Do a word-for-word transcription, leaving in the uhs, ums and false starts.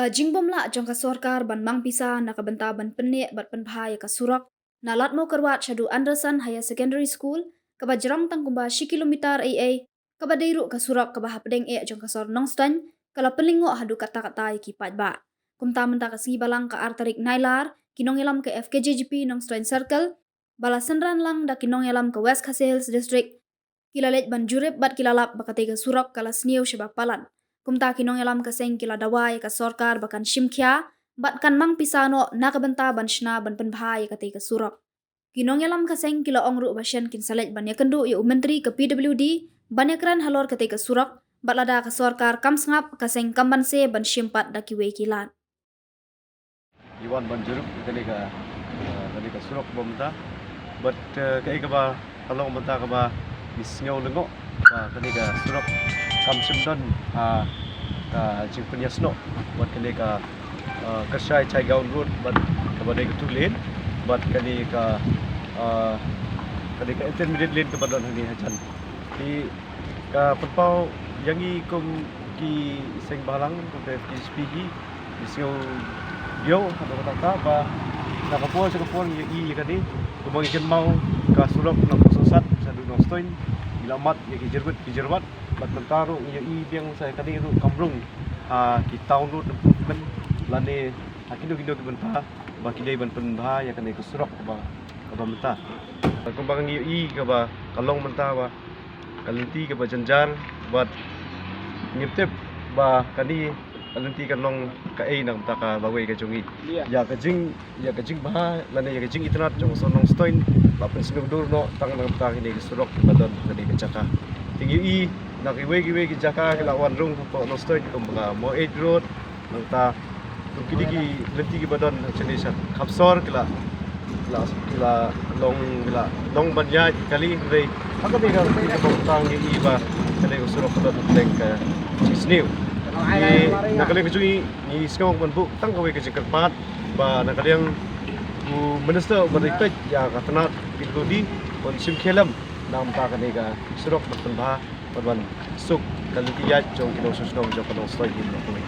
Jingbym lah jong ka sorkar ban mang pisa na ka bynta ban pynneh bad pynbha ïa ka surok na Ladmokyrwat shaduh Anderson Higher Secondary School, kaba jrong tang kumba shi kilometer ei ei, kaba dei ruh ka surok kaba hapdeng eh jong ka sor Nongstoiñ, ka la pynlyngngoh haduh katta katta ïa ki paidbah. Kumta mynta ka sngi Balang ka ar tarik Nailar, ki nongïalam ka F K J G P Nongstoiñ Circle, ba la synran lang da ki nongïalam ka West Khasi Hills District, ki la leit ban jurip bad ki la lap ba katei ka surok ka la sniew shibun palat. Kumta ki nongïalam ka seng ki la dawa ïa ka sorkar ba kan shim khia bad kan mang pisa noh na ka bynta ban shna ban pynbha ïa katei ka surok. Ki nongïalam ka seng ki la ong ruh ba shen kin sa leit ban ïakynduh ïa u Myntri ka P W D ban ïakren halor katei ka surok, bad lada ka sorkar kam sngap, ka seng kam banse ban shim pat da kiwei ki lad. Ngi wan ban jurip ïa kane ka, eh, kane ka surok ba mynta. Bad, eh, kaei kaba ka long mynta kaba ngi sngew lyngngoh ba kane ka surok kam shym don, ah, ka jingpynïasnoh bad kane ka, eh, Kyrshai Chaigaon Road bad kaba dei ka two lane bad kane ka, eh, kane ka intermediate lane kaba don hangne hajan. Te ka pynpaw ïa ngi kum ki seng bhalang, kum ka F K J P hi, ngi sngew ïoh haduh katta katta ba na ka por sha ka por ngi ïohi ïa kane, kumba ngi kynmaw ka surok na Pyrshah shaduh Nongstoiñ, ngi la mad ïa ki jyrwat ki jyrwat, bad mynta ruh ngi ïohi biang sa ïa kane ruh kam rung ha ki town road improvement lane ha kino kino ki bynta ba ki dei ban pynbha ïa kane ka surok kaba, kaba mynta. Kumba ngi ïohi kaba ka long mynta ba ka lynti kaba jynjar, bad ngim tip ba kane ka lynti kan long kaei na ka bynta ka lawei ka jong ngi. Ïa ka jing, ïa ka jingbha lane ïa ka jingitynnad jong ka sor Nongstoiñ la pynsngewdur noh tang na ka bynta kine ki surok kiba don ha kane ka jaka. Te ngi ïohi na kiwei kiwei ki jaka ki la wan rung hapoh Nongstoiñ kum ka Moeit Road, nangta kum kine ki lynti kiba don ha kane sha Khapsor ki la, ki la, ki la long, ki la long ban ïaid kali, hynrei ha kane ka lynti kaba mynta ngi ïohi ba kane ka surok ka don hapdeng ka jingsniew. Ngi na ka liang ka jong ngi, ngi sngew ban buh tang kawei ka jingkyrpad ba na ka liang u Minister uba dei peit ïa ka tnat P W D un shim khia lem na ka bynta kane ka surok ban pynbha bad ban suk ka lynti ïaid jong ki nongshong shnong jong ka Nongstoiñ hi na kawei.